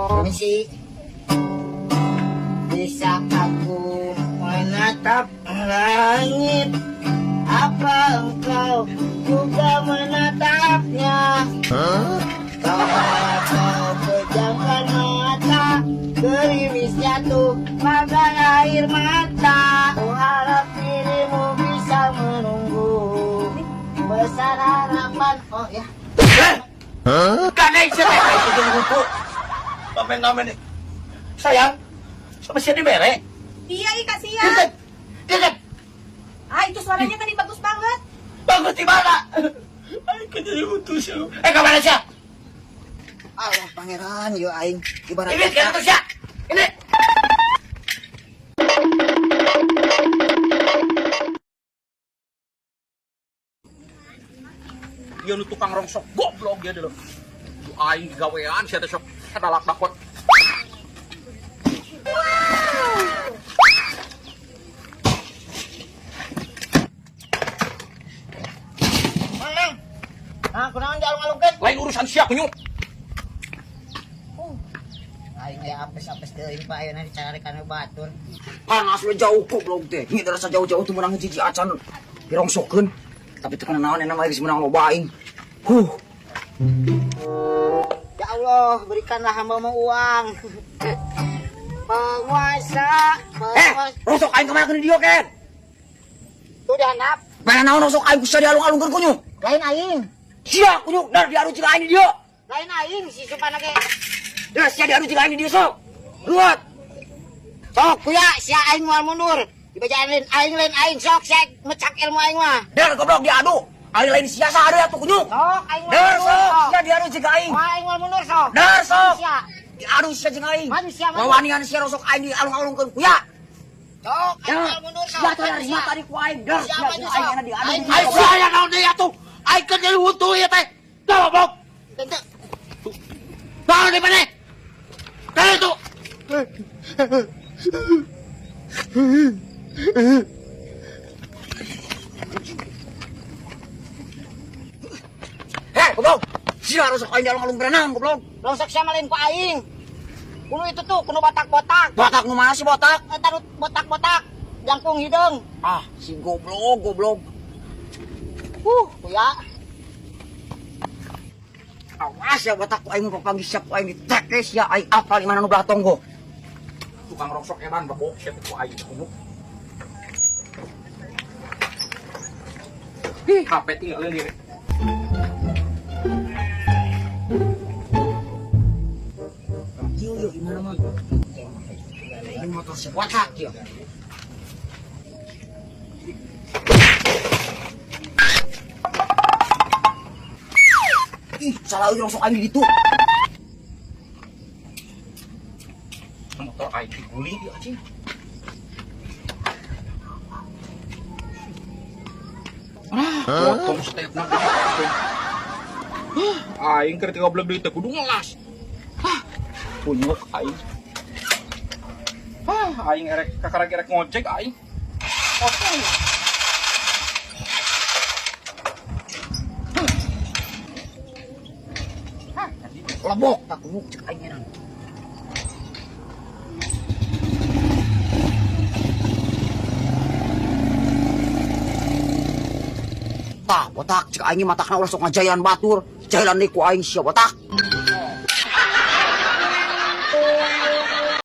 Permisi. Bisa aku menatap langit, apa engkau juga menatapnya? Kalau kau pejamkan mata, gerimis jatuh bagai air mata. Ku harap dirimu bisa menunggu, besar harapan. Oh ya. Kanai siya teh. Ngamen-ngamen. Sayang, sama siya dibere. Iya, ih, kasihan. Deket. Ah, itu suaranya tadi bagus banget. Bagus di mana? Ay, kaya utus siya. Eh, kamana siya? Allah pangeran, yo aing ibarat. Ini kaya tuh siya. Ini. Iya nu tukang rongsok goblok ya dulu. Aing gawean sia teh sok kadalak dakot. Mang, nah, kunaon dialung-alungkeun? Lain urusan sia kunyuk. Aing aya apes-apes teuing Pak ayeuna dicarikan batur. Panas we jauh goblok teh. Ngi rasa jauh-jauh tuh menang hiji acan dirongsokeun. Tapi teu kana naon enak mah geus menang loba aing. Huh. Ya Allah, berikanlah hambamu uang. Penguasa, penguasa. Rosok aing kamana keun dieu ken? Tuh dihandap. Mana naon rosok aing bisa dialung-alungkeun kunyuk? Lain aing. Sia kunyuk dar diadu jeung aing di dieu. Lain aing si supana ge. Ya sia diadu jeung aing di dieu sok. Luat. Sok kuya sia aing moal mundur. Dibejaan lain aing lain aing sok sia mecak ilmu aing mah. Dar goblok diadu. Aing lain sia saha atuh kunyuk. Sok aing moal Dar mundur. sok sia diadu jeung aing. Wah, aing moal mundur sok. Dar sok. Sia. Diadu sia jeung aing. Maju sia maju. Wawanian sia rosok aing dialung-alungkeun kuya. Sok aing moal mundur sok. Ya tadi mah tadi ku aing. Dar Sia sia maju, jeung aing sok. enak diadu. Aing Ay, siya ya naon deui atuh. Ay, keur jadi huntu ieu teh. Goblok. Tentu. Naon di mana? Kaya itu. Heh, goblok. Sia rosok aing dialung-alung berenang goblok. Rosok sia mah lain ku aing. Kuno itu tuh, kuno botak-botak. Botak nu mana sih botak? Eta nu botak-botak. Jangkung hideung. Ah, si goblok, goblok. Kuya. Awas ya botak ku aing papanggih sia ku aing ditekes ya aing apal di mana nu belah tonggo. Tukang rongsok edan babok sia teh ku aing kunyuk. Ih, HP tinggalin diri. Kieu yeuh di mana mah. Ini motor si botak ya. Ih, salah euy rosok aing di ditu. Motor aing diguling ieu anjing. Ah, potong stepna. Aing keur goblok deui teh kudu ngelas. Ah, kunyuk aing. Ah, aing erek kakarek erek ngojek aing. Potong. Lebok tak kunyuk cek aing nyeunang. Tah, botak cek aing matakna ulah sok ngajailan batur. Jailan deui ku aing sia botak.